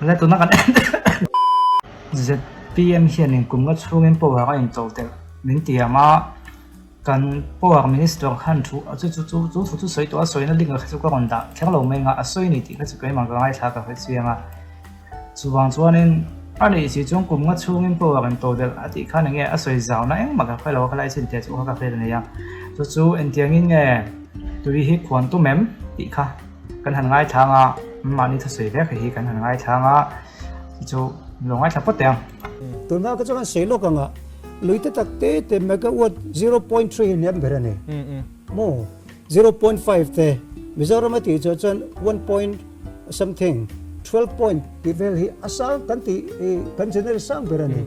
Le tuna kan ZPM hianin kum nga chhungin power a into telh min tiam a, kan power minister khan thu chu chu chu chu thu chu sawi tawh a sawina link ah kha chu ka rawn dah kher lo mai ang a, a sawi ni tih kha chu keimah ka ngaithla ka hre chiang a. Chuvang chuanin a nih si chuan kum nga chhungin power into delh a tih khan enge a sawi zauna engmah ka hre lo a, khalai chin teh chu kha ka hriat a ni a. Chu chu engtiangin nge tui hi khuan tum em tih kha kan han ngaithlang a, mahni thusawi vek hi kan han ngaithlang a, chu chu lo ngaithla phawt teh ang. Tunah ka chuan sawi lawk anga lui te tak te te megawatt 0.3 hi hniam ber a ni maw 0.5 te Mizoram a tih chuan chuan one point something 12 point tih vel hi a sang kan tih kan generate sang ber a ni.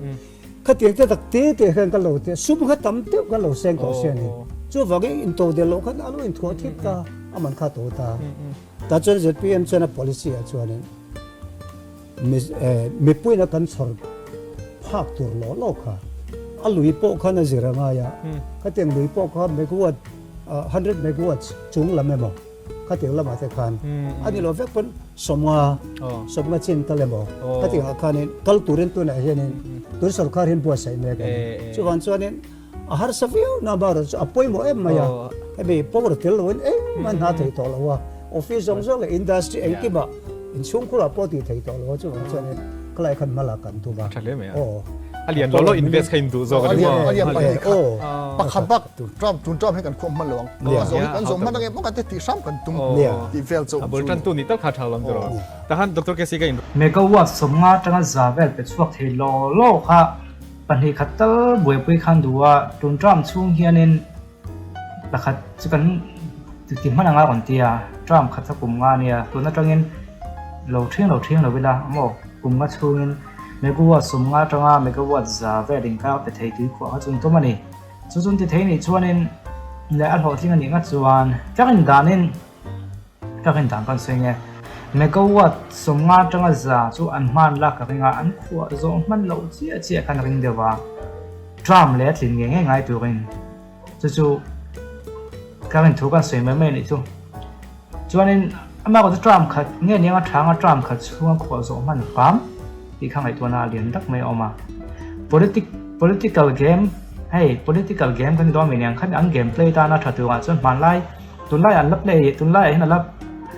Khatiang te tak te te khan ka lo te sum kha tam deuh kan lo seng tawh sia ni. Chuvangin intodelh loh khan a lo inthuah thip ta a man kha to ta. Tah chuan ZPM chuan a policy ah chuanin mipuina kan chhawr phak tur lawh lawh kha a lui pawh khan a zir a ngai a. Khatiang lui pawh kha megawatt 100 megawatts chung lam emaw khatiang lamah te khan a ni lo vek pawn sawmnga sawmnga chin tal emaw khatiang ah khanin kal turin tunah hianin tun sorkar hian buatsaih mek a ni. Chuvang chuanin a harsa viau na bakah chu a pawimawh em mai a, hemi power tel loin engmah an hna thei tawh lo a, office zawng zawng leh industry engkimah inchhungkhurah pawh tih thei tawh lo a, chuvang chuanin khalai khan hma lak kan tum a. Tha hle mai a. A lian lo lo invest kha in duh zawk a ni maw? A lian pahnih khat pakhat bak term tun term hi kan khuam hman lo ang. Kan zawh hman ange bawk a te tih hram kan tum tih vel chauh chu. A bul tan tu nih tak kha tha lo ang tiraw. Tahan Doctor KC ka in. Megawatt 50 atanga za vel pe chhuak thei law law kha pahnih khat tal buaipui khan duh a, tun term chhung hianin pakhat chu kan ti hman anga rawn ti a, term khat kha kum nga ania, tun atangin lo thiang lo thiang lo ila maw kum nga chhungin megawatt 50 atanga megawatt za vel inkar pe thei tui khuah kha chu an tum a ni. Chu chu an ti thei nih chuanin leh a hlawhtling a nih nghat chuan ka rin danin ka rin dan kan sawi nge megawatt 50 atanga za chu an hman lak ka ring a, an khuah zawh hman loh chiah chiah khan a ring deuh a, tram leh a tlin ngei ngei ngai turin chu chu ka rin thu kan sawi mai mai a nih chu. Chuanin amah erawh chu tram khat nge niang a thang a tram khat chhunga khuah zawh hman hram tih kha ngaihtuahna a lian tak mai a awm a. Politic political game hei political game kan ni dawn mai niang khan an game play tana tha turah chuan hmanlai tunlai an la play tunlai ah hian a la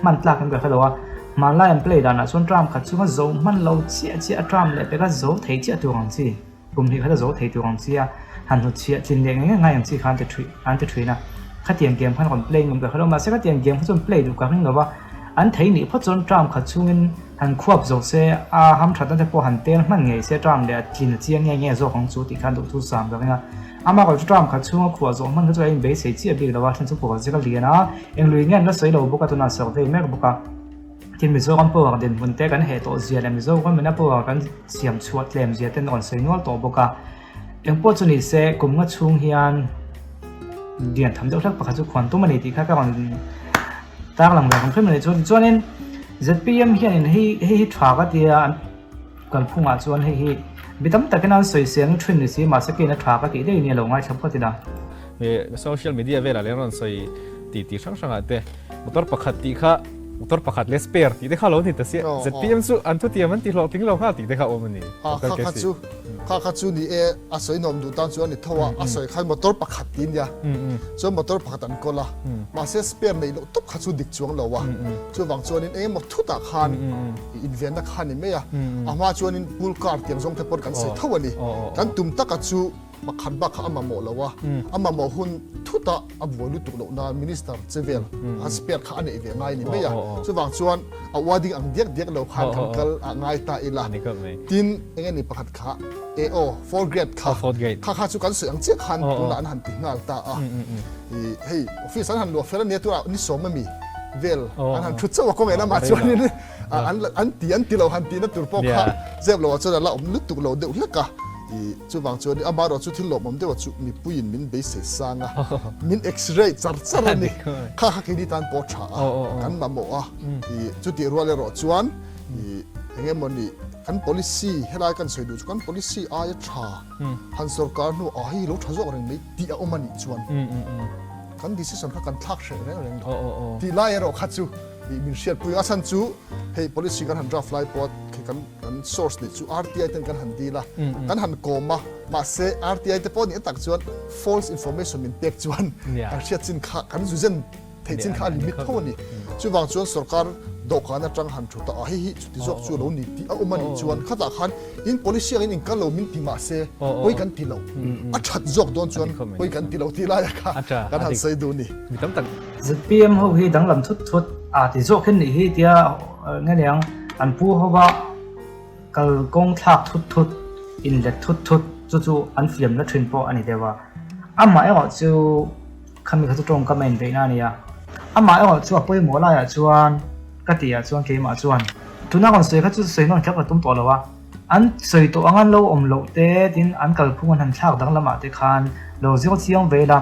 hman tlak in ka hre lo a hmanlai an play danah chuan tram khat chhunga zo hman lo chiah chiah a tram leh peka zo thei chiah tur ang chi. Kum hnih khat a zo thei tur ang chi a, han hnut chhiah tlin leh ngei ngei ngai ang chi kha an ti thui an ti thin a. Khatiang game khan rawn play ngam ka hre lo, mahse khatiang game kha chuan play duh ka ring lo va, an thei nih phawt chuan term khat chhungin han khuap zo se, a ham thatna te pawh han tel hman ngei se term leh a tlin a chiang nge nge zawk ang chu tih khan duhthu sam ka ring a. Amah erawh chu term khat chhunga khuah zawh hman kha chu a inbeisei chiah bik lo a, thlen chu pawh zir a lian a, eng lui nge an la sawi lo bawk a, tunah survey mek bawk a. Tin, Mizoram power dinhmun te kan heh tawh zia leh Mizoram ina power kan siam chhuah tlem zia ten rawn sawi nual tawh bawk a. Engpawh chu ni se, kum nga chhung hian lian tham deuh hlek pakhat chu khuan tum a ni tih kha ka rawn tarlang ve ang hrim a ni. Chuanin zpm hianin hei hei hi tha ka tia an kalphungah chuan hei hi mi tam takin an sawisel thin ni si mahse keina tha ka tih daih nia lo ngaithla phawt ila. Social media velah leh rawn sawi tih tih hrang hrangah te motor pakhat tih kha motor pakhat leh spare tih te kha lo ni ta sia ZPM chu an thutiam an ti hlawhtling lo nghal tih te kha awm a ni. Kha kha chu kha kha chu ni e a sawi nuam duh tan chu a ni tho a a sawi khan motor pakhat tih nia chuan motor pakhat an kawl a mahse spare neih loh tawp kha chu dik chuang lo a chuvang chuanin eng emaw thutah khan invenna kha a ni mai a a hma chuanin pool car tiang zawng te pawh kan sawi tho a ni kan tum taka chu Pakhat bak kha a mamawh lo a, a mamawh hun thut a a buai lutuk loh nan Minister che vel a spare kha a neih ve ngai ni mai a. Chuvang chuan a wording ang diak diak lo khan kan kal a ngai ta ila. Tin, eng nge ni pakhat kha AO, fourth grade kha, kha kha chu kan sawi ang chiah khan tunah an han ti nghal ta a. Hei office an han luah fel a nia tunah ni sawm ami vel an han thut chauh a kawng lamah chuanin an ti an ti lo han tihna tur pawh kha zep loah chuan a la awm lutuk lo deuh hlek a. I chuvang chuan amah erawh chu thil lawmawm deuh chu mipuiin min beisei sang a, min x-ray char char a ni. Kha kha keini tan pawh tha a, kan mamawh a. I chutih rual erawh chuan i eng emaw ni kan policy helai kan sawi duh chu kan policy aia tha han sorkar hnu ah hei lo tha zawk reng mai tih a awm a nih chuan kan decision kha kan thlak hreh reng reng lo. Tih lai erawh kha chu. I min hriatpui a chhan chu hei policy kan han draft lai pawh khi kan kan source nih chu RTI ten kan han dil a kan han kawm a mahse RTI te pawh nih tak chuan false information min pek chuan kan hriat chin kha kan zu zen theih chin kha a limit tho a ni. Chuvang chuan sorkar dawhkan atang han thu ta a hei hi chuti zawk chu lo ni tih a awm a nih chuan khatah khan in policy angin in kal lo min ti mahse pawi kan ti lo a that zawk dawn chuan pawi kan ti lo tih lai a kha kan han sawi duh ni. ZPM ho hi danglam thut thut a ti zawk hian nih hi tia nge niang an pu hova kalkawng thlak thut thut inlet thut thut chu chu an fiamna thin pawh a ni deuh a amah erawh chu Khami kha chu tawngkam a inbeihna a ni a, amah erawh chu a pawimawh laiah chuan ka tih ah chuan keimah chuan tuna rawn sawi kha chu sawi nawn kher ka tum tawh lo a, an sawi tawh anga lo awm loh te tin an kalphung an han thlak danglam ah te khan lo zir chiang ve ila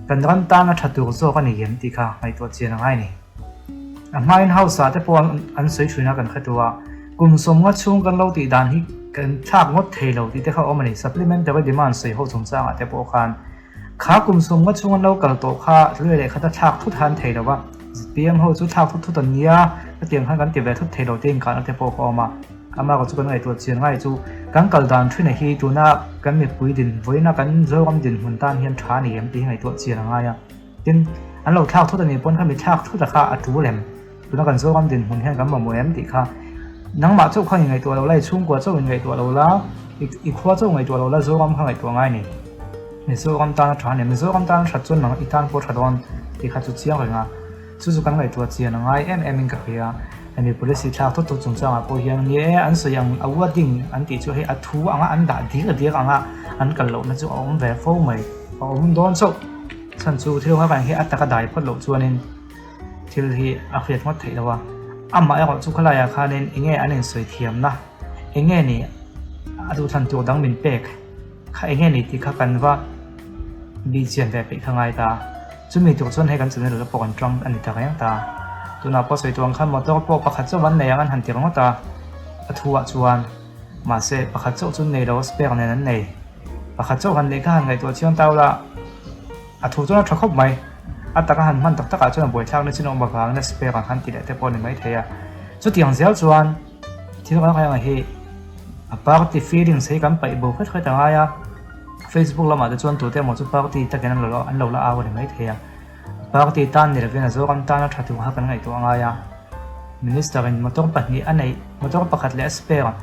kan ram tan a tha tur zawk a ni em tih kha ngaihtuah chian a ngai a ni. A hmain house ah te pawh an sawi thin a kan hre tu a, kum sawmnga chhung kan lo tih dan hi kan thlak ngawt thei lo tih te kha a awm a ni, supplementary demand sawi ho chungchang ah te pawh khan Kha kum sawmnga chhung an lo kal tawh kha thlui leh khat a thlak thut han thei lo va, zpm ho chu thlak thut thut an nia, hetiang khan kan ti ve thut thei lo te inkahna te pawh ka awm a. Amah erawh chu kan ngaihtuah chian ngai chu kan kal dan thin a hi tuna kan mipui din vawiina kan Zoram dinhmun tan hian tha a ni em tih hi ngaihtuah chian a ngai a. Tin, an lo thlak thut a nih pawn kha mi thlak thut a kha a tul em? Tuna kan Zoram dinhmun hian kan mamawh em tih kha nangmah chauh khan inngaihtuah lo la, i chhungkua chauh inngaihtuah lo la, i khua chauh ngaihtuah lo la, Zoram kha ngaihtuah ngai a ni. Mizoram tan a tha a ni. Mizoram tan a that chuan nang i tan pawh a tha dawn tih kha chu chiang reng a. Chu chu kan ngaihtuah chian a ngai em em in ka hria. Hemi policy thlak thut thut chungchangah pawh hian ni e an sawi ang a wording an tih chu hei a thu anga an dah diak diak anga an kal lohna chu a awm ve fo mai. A awm dawn chauh. Chhan chu thil anga kan hi a taka dai phawt loh chuanin thil hi a hriat ngawt theih lo a, amah erawh chu khalaiah khanin enge an insawi thiamna, enge ni a duhthlan tur dang min pek kha enge ni tih kha kan va bih chian ve peih kha ngai ta. Chumi tur chuan hei kan channel la pawh kan tang a ni ta reng ta. Tunah pawh sawi tur ang khan motor pawh pakhat chauh an nei ang an han ti ringawt a, a thuah chuan mahse pakhat chauh chu an nei lo a spare nen an nei. Pakhat chauh han neih kha han ngaihtuah chiang tau la. A thu chuan a tha khawp mai. A taka han hman tak takah chuan a buaithlakna chin a awm avangin a spare ang han ti leh te pawh a ni maithei a. Chutiang zel chuan thil reng reng hi a party feelings hi kan paih bo hret hret a ngai a. Facebook lamah te chuan tute emaw chu party takin an lo an lo la au a ni maithei a. Party tan ni lovin a Zoram tana tha tur kha kan ngaihtuah a ngai a. Minister in motor pahnih a neih, motor pakhat leh a spare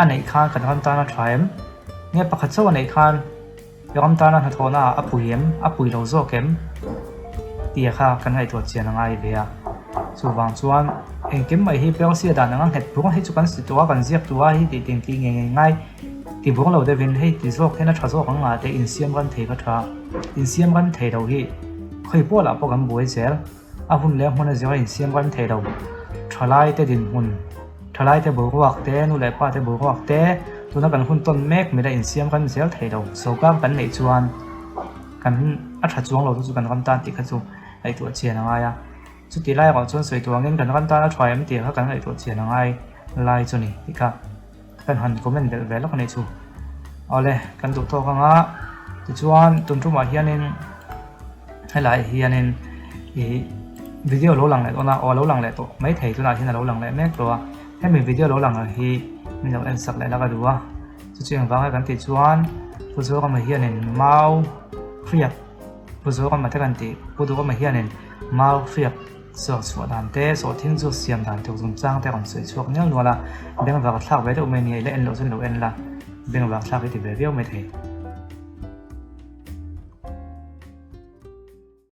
a neih khan kan ram tan a tha em? Nge pakhat chauh a neih khan Ram tana hnathawhna ah a pui em, a pui lo zawk em tih kha kan ngaihtuah chian a ngai ve a. Chuvang chuan engkim mai hi Persia dan anga nghet bur hi chu kan si tawh a, kan ziak tawh a, hei tih tih tih ngei ngei ngai ti bur lo deuhin hei ti zawk hian a tha zawk ang ngah te insiam ran thei kha tha. Insiam ran thei lo hi khawi pawlah pawh kan buai zel. A hun leh hmun a zir a insiam ran thei lo. Thalai te dinhmun, thalai te boruak te, nu leh pa te boruak te, tuna kan hun tawn mek mila insiam ran zel thei lo. Sawrkar kan neih chuan kan a tha chuang lo chu chu kan ram tan tih kha chu ngaihtuah chian a ngai a. Chuti lai erawh chuan sawi tuangin kan ram tan a tha em tih kha kan ngaihtuah chian a ngai lai chu ni tih kha kan han comment belh ve lawk a nih chu. Awle, kan duh tawk anga tichuan tun tumah hianin Helai hianin ih video lo lang leh dawn a, aw lo lang leh tawh maithei tunah hian a lo lang leh mek tawh a, hemi video lo lang ang hi min lo en sak leh la ka duh a, chu chu engvang nge kan tih chuan Pu Zorama hianin mau hriak Pu Zorama te kan tih Pu Duhawma hianin mau hriak zawk chhuah dan te sawhthing chu siam dan tur chungchang te a rawn sawi chhuak nual nual a, bengvar thlak ve deuh mai nia i la en loh chuan lo en la, bengvar thlak hi ti ve viau maithei.